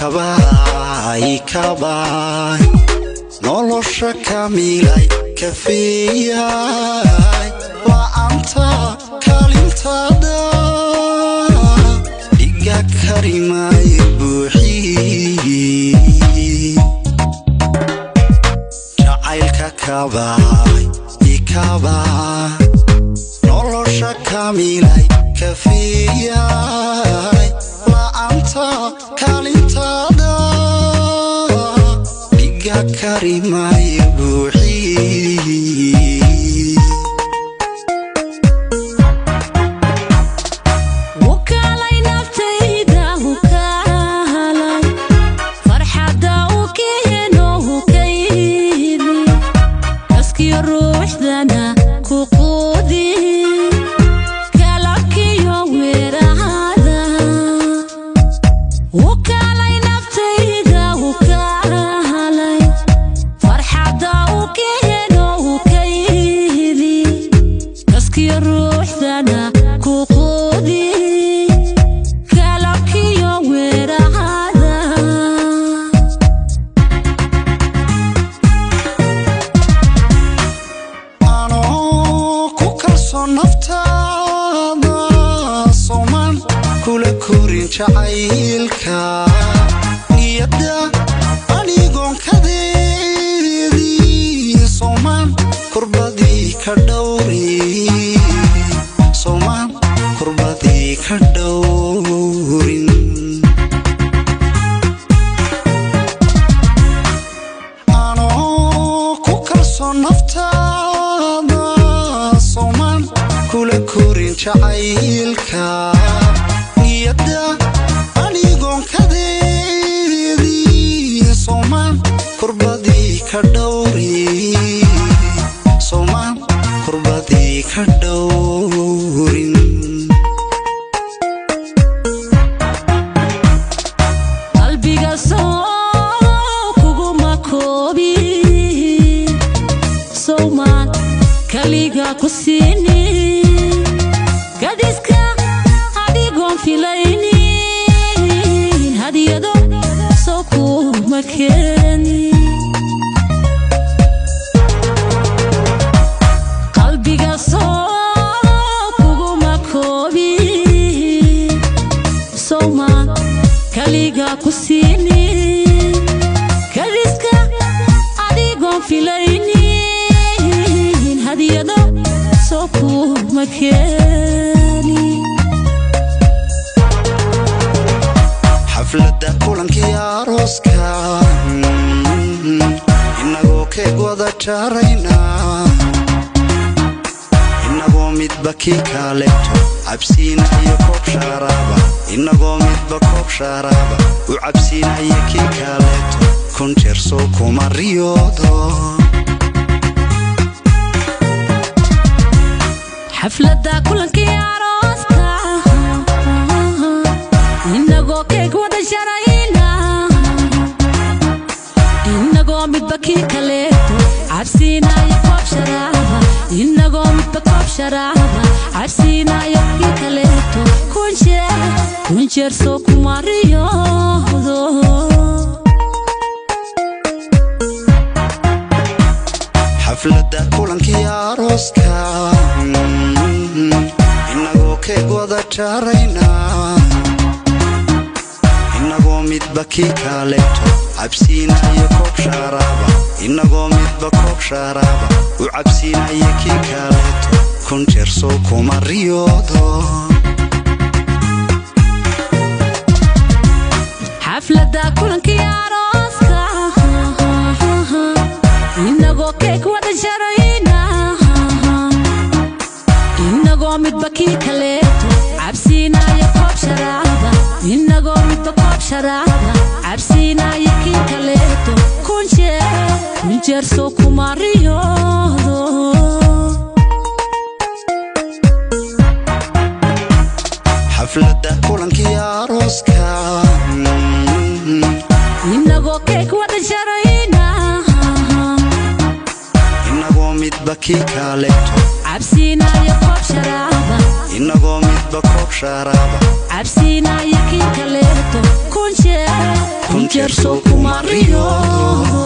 Kabaay kabaay, nolosha kamilay, kafeeyay, la'aanta kaalintaada dhiga karimay buuxii. Jacaylka kabaay ikabaay, nolosha kamilay, kafeeyay, la'aanta kaalintaada dhiga karimay buuxii. Ukaalay naftayda, ukaalay farxadda, u keeno, ukaydi kaskiyo ruuxdana ku quudi kalabkiyo weerahada. Ukaalay naftayda, ukaalay farxadda, u keeno, ukaydi kaskiyo ruuxdana ku quudi kalabkiyo weerahada. Anoo ku kalsoon naftaada, soomaan kula korin jacaylka niyadda, anigoon kadeedii soomaan kurbadii ka dhowri, soomaan kurbadii ka dhowrin. Anoo ku kalsoon naftaada, soomaan kula korin jacaylka niyadda, anigoon kadeedii soomaan kurbadii ka dhowri, soomaan kurbadii ka dhowrin. Qalbiga soo kuguma koobi, sowmaan kaliga ku siini gadiska adigoon filaynin, hadiyado soo kuma keeni. Qalbiga soo kuguma koobi, sowmaan kaliga ku siini kadiska adigoon filaynin, hadiyado soo kuma keeni. Xafladda kulankii arooska, inagoo keeg wada jaarayna, inagoo midba kii kaaleeto cabsiinayo koob shaaraaba, inagoo midba koob shaaraaba u cabsiinaya kii kaaleeto, kun jeer soo kuma riyoodo. Xafladda kulankii arooska, inagoo keeg wada sharayna, inagoo midba kii kaleeto cabsiinaya koob sharaaba, inagoo midba koob sharaaba cabsiinaya kii kaleeto, kun jeer, kun jeer soo kuma riyoodo. Xafladda kulankii arooska, inagoo keeg wada jaarayna, inagoo midba kii kaaleeto cabsiinayo koob shaaraaba, inagoo midba koob shaaraaba u cabsiinaya kii kaaleeto, kun jeer soo kuma riyoodo. Xafladda kulankii arooska, inagoo keeg wada sharayna, inagoo midba kii kaleeto cabsiinaya koob sharaaba, inagoo midba koob sharaaba cabsiinaya kii kaleeto, kun jeer, kun jeer soo kuma riyoodo. Xafladda kulankii arooska, inagoo keeg wada sharayna, inagoo midba kii kaaleeto cabsiinaya koob sharaaba, inagoo midba koob shaaraaba cabsiinaya kii kaleeto, kun jeer, kun Jeer soo kuma riyoodo.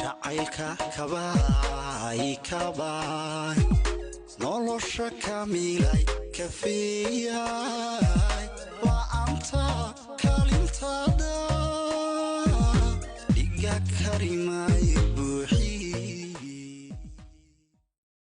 Jacaylka kabaay kabaay, nolosha kamilay kafiyay, la'aanta kaalintada dhiga karimay.